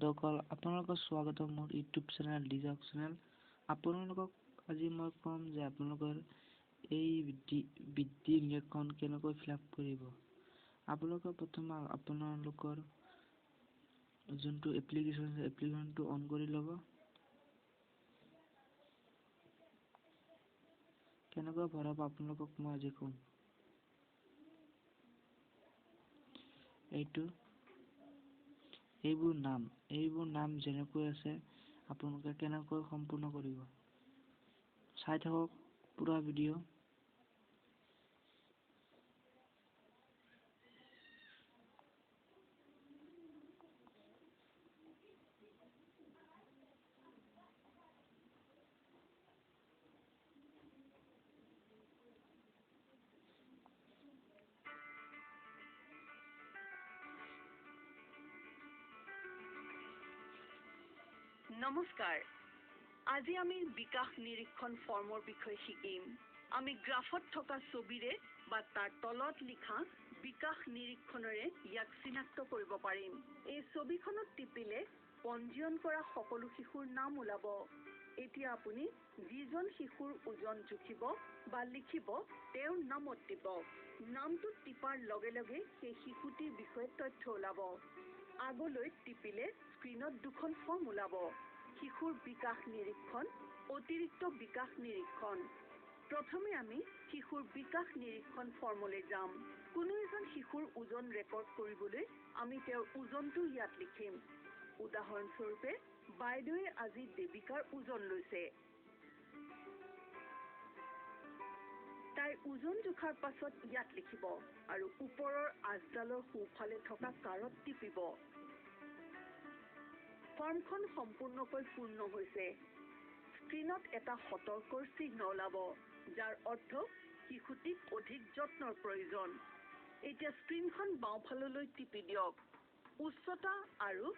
বন্ধুসকল, আপোনালোকক স্বাগতম মোৰ ইউটিউব চেনেল ডিজক চেনেল। আপোনালোকক আজি মই ক'ম যে আপোনালোকৰ এই বৃদ্ধি নিৰীক্ষণ কেনেকৈ ফিল আপ কৰিব। আপোনালোকে প্ৰথমে আপোনালোকৰ যোনটো এপ্লিকেশ্যন আছে, এপ্লিকেশ্যনটো অন কৰি ল'ব। কেনেকৈ ভৰাব আপোনালোকক মই আজি ক'ম। এইটো এইবোৰ নাম যেনেকৈ আছে আপোনালোকে কেনেকৈ সম্পূৰ্ণ কৰিব চাই থাকক পুৰা ভিডিঅ'। নমস্কাৰ, আজি আমি বিকাশ নিৰীক্ষণ ফৰ্মৰ বিষয়ে শিকিম। আমি গ্ৰাফত থকা ছবিৰে বা তাৰ তলত লিখা বিকাশ নিৰীক্ষণেৰে ইয়াক চিনাক্ত কৰিব পাৰিম। এই ছবিখনত টিপিলে পঞ্জীয়ন কৰা সকলো শিশুৰ নাম ওলাব। এতিয়া আপুনি যিজন শিশুৰ ওজন জুখিব বা লিখিব তেওঁৰ নামত টিপক। নামটোত টিপাৰ লগে লগে সেই শিশুটিৰ বিষয়ে তথ্য ওলাব। আগলৈ টিপিলে স্ক্ৰীণত দুখন ফৰ্ম ওলাব, শিশুৰ বিকাশ নিৰীক্ষণ, অতিৰিক্ত বিকাশ নিৰীক্ষণ। প্ৰথমে আমি শিশুৰ বিকাশ নিৰীক্ষণ ফৰ্মলৈ যাম। কোনো এজন শিশুৰ ওজন ৰেকৰ্ড কৰিবলৈ আমি তেওঁৰ ওজনটো ইয়াত লিখিম। উদাহৰণস্বৰূপে, বাইদেৱে আজি দেৱিকাৰ ওজন লৈছে। তাইৰ ওজন জোখাৰ পাছত ইয়াত লিখিব আৰু ওপৰৰ আঁচডালৰ সোঁফালে থকা কাঁড়ত টিপিব। ফৰ্মখন সম্পূৰ্ণকৈ পূৰ্ণ হৈছে। স্ক্ৰীণত এটা সতৰ্কৰ চিহ্ন ওলাব, যাৰ অৰ্থ শিশুটিক অধিক যত্নৰ প্ৰয়োজন। এতিয়া স্ক্ৰীণখন বাওঁফাললৈ টিপি দিয়ক। উচ্চতা আৰু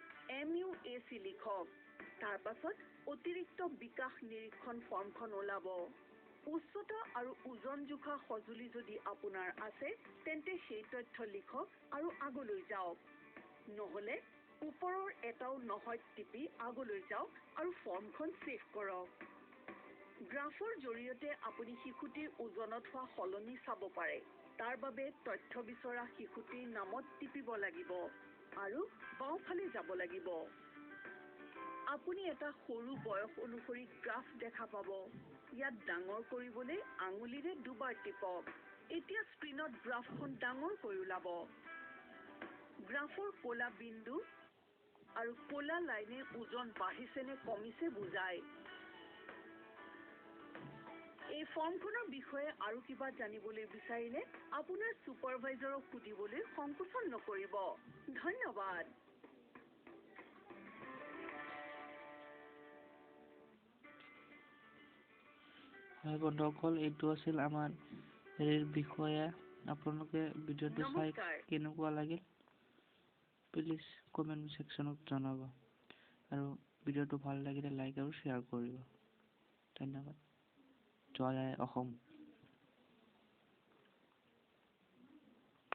MUAC লিখক। তাৰ পাছত অতিৰিক্ত বিকাশ নিৰীক্ষণ ফৰ্মখন ওলাব। উচ্চতা আৰু ওজন জোখা সঁজুলি যদি আপোনাৰ আছে, তেন্তে সেই তথ্য লিখক আৰু আগলৈ যাওক। নহ'লে ওপৰৰ এটাও নহয় টিপি আগলৈ যাওক আৰু ফৰ্মখন ছেভ কৰক। গ্ৰাফৰ জৰিয়তে আপুনি শিশুটিৰ ওজনত হোৱা সলনি চাব পাৰে। তাৰ বাবে তথ্য বিচৰা শিশুটিৰ নামত টিপিব লাগিব আৰু বাওঁফালে যাব লাগিব। আপুনি এটা সৰু বয়স অনুসৰি গ্ৰাফ দেখা পাব। ইয়াত ডাঙৰ কৰিবলৈ আঙুলিৰে দুবাৰ টিপক। এতিয়া স্ক্ৰীণত গ্ৰাফখন ডাঙৰকৈ ওলাব। গ্ৰাফৰ ক'লা বিন্দু আৰু ক'লা লাইনে ওজন বাঢ়িছে নে কমিছে বুজায়। এই ফৰ্মখনৰ বিষয়ে আৰু কিবা জানিবলৈ বিচাৰিলে আপোনাৰ ছুপাৰভাইজাৰক সুধিবলৈ সংকোচন নকৰিব। ধন্যবাদ। হয় বন্ধুসকল, এইটো আছিল আমাৰ হেৰিৰ বিষয়ে। আপোনালোকে ভিডিঅ'টো চাই কেনেকুৱা লাগিল প্লিজ কমেণ্ট ছেকশ্যনত জনাব, আৰু ভিডিঅ'টো ভাল লাগিলে লাইক আৰু শ্বেয়াৰ কৰিব। ধন্যবাদ। জয় আই অসম।